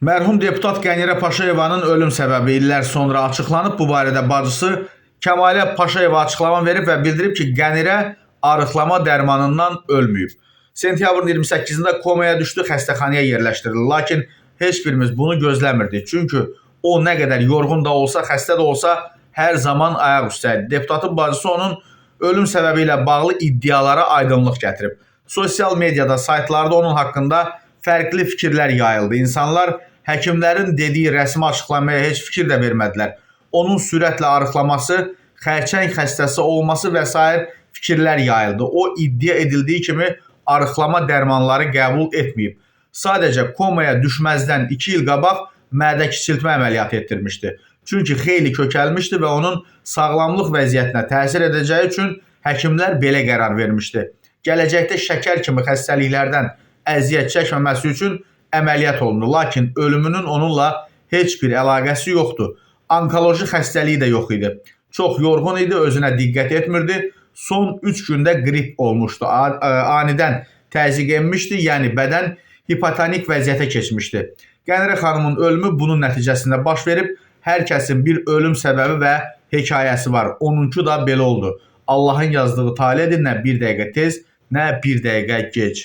Mərhum deputat Qənirə Paşayevanın ölüm səbəbi illər sonra açıqlanıb. Bu barədə bacısı Kəmalə Paşayeva açıqlama verib və bildirib ki, Qənirə arıqlama dərmanından ölməyib. Sentyabrın 28-də komaya düşdü, xəstəxanaya yerləşdirildi. Lakin heç birimiz bunu gözləmirdik. Çünki o nə qədər yorğun da olsa, xəstə də olsa hər zaman ayaq üstə idi. Deputatın bacısı onun ölüm səbəbi ilə bağlı iddialara aydınlıq gətirib. Sosial mediada, saytlarda onun haqqında fərqli fikirlər yayıldı. İnsanlar həkimlərin dediyi rəsmi açıqlamaya heç fikir də vermədilər. Onun sürətlə arıqlaması, xərçəng xəstəsi olması və sair fikirlər yayıldı. O iddia edildiyi kimi arıqlama dərmanları qəbul etməyib. Sadəcə komaya düşməzdən 2 il qabaq mədə kiçiltmə əməliyyatı etdirmişdi. Çünki xeyli kökəlmişdi və onun sağlamlıq vəziyyətinə təsir edəcəyi üçün həkimlər belə qərar vermişdi. Gələcəkdə şəkər kimi xəstəliklərdən əziyyət çəkməməsi üçün əməliyyat olundu. Lakin ölümünün onunla heç bir əlaqəsi yoxdur. Onkoloji xəstəliyi də yox idi. Çox yorğun idi, özünə diqqət etmirdi. Son 3 gündə qrip olmuşdu. Anidən təzyiq enmişdi, yəni bədən hipotonik vəziyyətə keçmişdi. Qənirə xanımın ölümü bunun nəticəsində baş verib. Hər kəsin bir ölüm səbəbi və hekayəsi var. Onunku da belə oldu. Allahın yazdığı taledir, nə bir dəqiqə tez, nə bir dəqiqə gec.